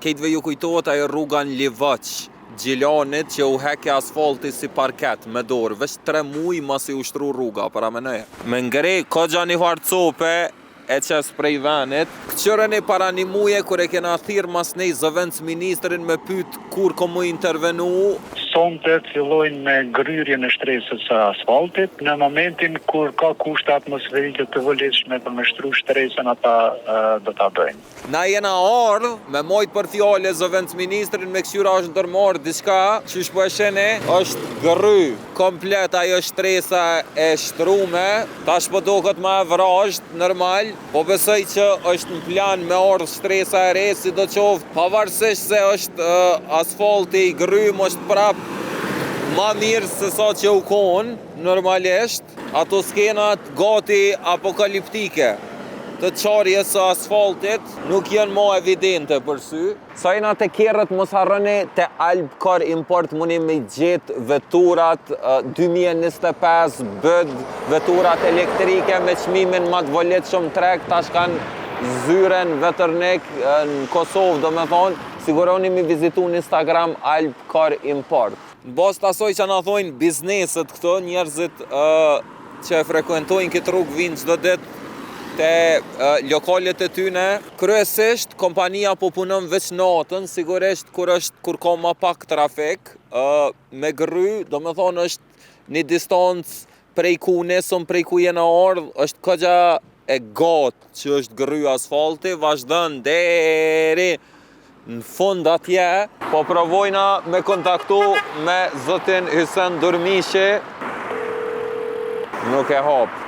Kejtve ju kujtohet ajo rruga në Livoq, Gjilanit që u heke asfalti si parket me dorë, veç 3 muj masi u shtru rruga, paramenoje. Me ngre kogja një farë cope e qes prej venit. Këqyreni para një muje kur e kena thirr masnej zëvendësministrin me pyt kur ko mu intervenu. Sonte fillojnë me gërryerjen e shtresës së asfaltit. Në momentin kur ka kushte atmosferike të volitshme për me shtru shtresën ata do ta bëjnë. Na jena ardh me majt për fjale zëvendësministrin me kqyr a është ndërmarrë diçka, qysh po e shihni është gërry komplet ajo shtresa e shtrume, tash po doket ma e vrazhdë normal, po besoj që është në plan me ardh shtresa e re, sidoqoftë pavarësisht se është asfalti i gërrym është prap ma mirë se sa që u kon normalisht. Ato skenat gati apokaliptike të çarjes së asfaltit nuk janë ma evidente për sy. Sa jena te kerret mos harroni te Albcar Import muni me gjet veturat 2025 BYD, veturat elektrike me çmimin ma të volitshëm n'treg, tash kanë zyren Veternik në Kosovë, domethonë, siguroni mi vizitu në Instagram Albcar Import. Në bazë të asaj që na thojnë bizneset këto, njerëzit që e frekuentojnë këtë rrugë vinë çdo ditë te lokalet e tyne. Kryesisht kompania po punon veç natën, sigurisht kur është kur ka ma pak trafik, me gërry, domethonë është një distancë prej ku nisëm, prej ku jena ardhë, është kogja e gatë që është gërry asfalti, vazhdon deri në fund atje. Po provojna me kontaktu me zotin Hysen Durmishi, nuk e hap.